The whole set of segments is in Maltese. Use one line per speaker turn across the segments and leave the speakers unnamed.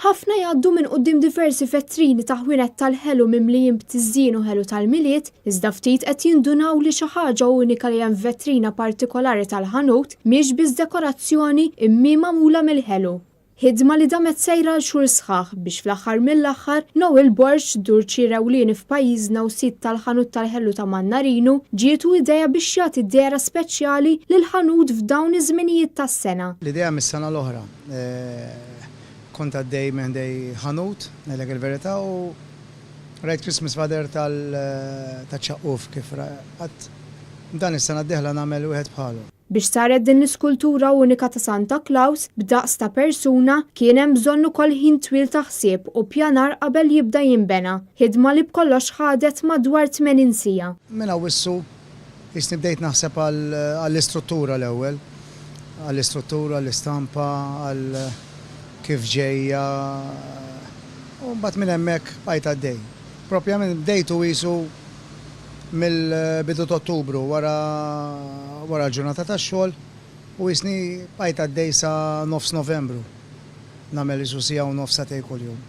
Ħafna jgħaddu minn quddiem diversi vetrini ta' ħwienet tal-ħelu mimlijin b'tiżjin u ħelu tal-Milied, iżda ftit qed jindunaw li xi ħaġa unika li hemm f'vetrina partikolari tal-ħanut mhiex biss dekorazzjoni imma hi magħmula mill-ħelu. Ħidma li damet sejra għal xhur sħaħ biex fl-aħħar mill-aħħar Noel Borg, durċier ewlieni f'pajjiżna u sid tal-ħanut tal-ħelu ta' Mannarinu, ġietu idea biex jagħti dehra speċjali lill-ħanut f'dawn iż-żminijiet tas-sena.
L-idea mis-sena l-oħra. Kont għaddej minn ħdej ħanut, ngħidlek il-verità, u rajt Christmas Father taċ-ċaqquf kif għadt dan is-sena d-dieħla nagħmel wieħed bħalu.
Biex saret din l-iskultura unika ta' Santa Klaws, b'daqs ta' persuna, kien hemm bżonn ukoll ħin twil ta' ħsieb u ppjanar qabel jibda jinbena, ħidma li b'kollox ħadet madwar 80 siegħa.
Minn Awwissu Qisni bdejt naħseb għall-istruttura l-ewwel, għall-istruttura, għall-istampa, għal kif ġejja u mbagħad minn hemmhekk bqajt għaddej. Propjament bdejtu qisu mill-bidu t'Ottubru wara wara l-ġurnata tax-xogħol u qisni bqajt għaddej sa nofs Novembru nagħmel qisu siegħa u nofs sagħtejn kuljum.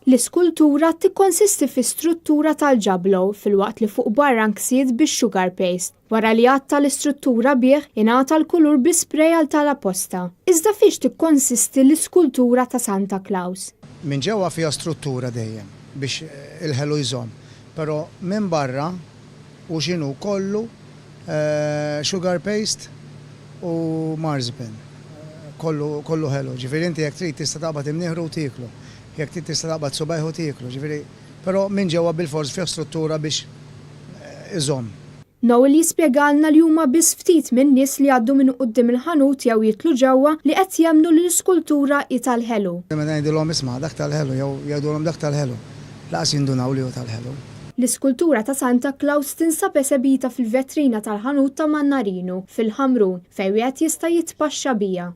L-iskultura tikkonsisti fi struttura tal-ġablo filwaqt li fuq barra nksiet bix-sugar paste. Wara li għatta l-istruttura bih, ingħata l-kulur bi spray għal tal-apposta. Iżda fiex tikkonsisti l-iskultura ta' Santa Claus?
Minn ġewwa fiha struttura dejjem biex il-ħelu jżomm, però minn barra hu x'inhu kollu sugar paste u marzipan. Kollu kollu ħelu. Ġifieri inti jekk trid tista' taqbad imnieħru u tieklu. Jekk trid tista' taqbad subgħajh u tieklu, ġifieri, però minn ġewwa bilfors fih struttura biex iżomm.
Noel jispjegalna li huma biss ftit min-nies li jgħaddu minn quddiem il-ħanut jew jidħlu ġewwa li qed jemmnu li l-iskultura hi tal-ħelu.
Meta ngħidilhom isma' dak tal-ħelu jew jgħidulhom dak tal-ħelu, lanqas jindunaw li hu tal-ħelu.
L-iskultura ta' Santa Klaws tinsab esebita fil-vetrina tal-ħanut ta' Mannarinu, fil-Ħamrun, fejn wieħed jista' jitpaxxa biha.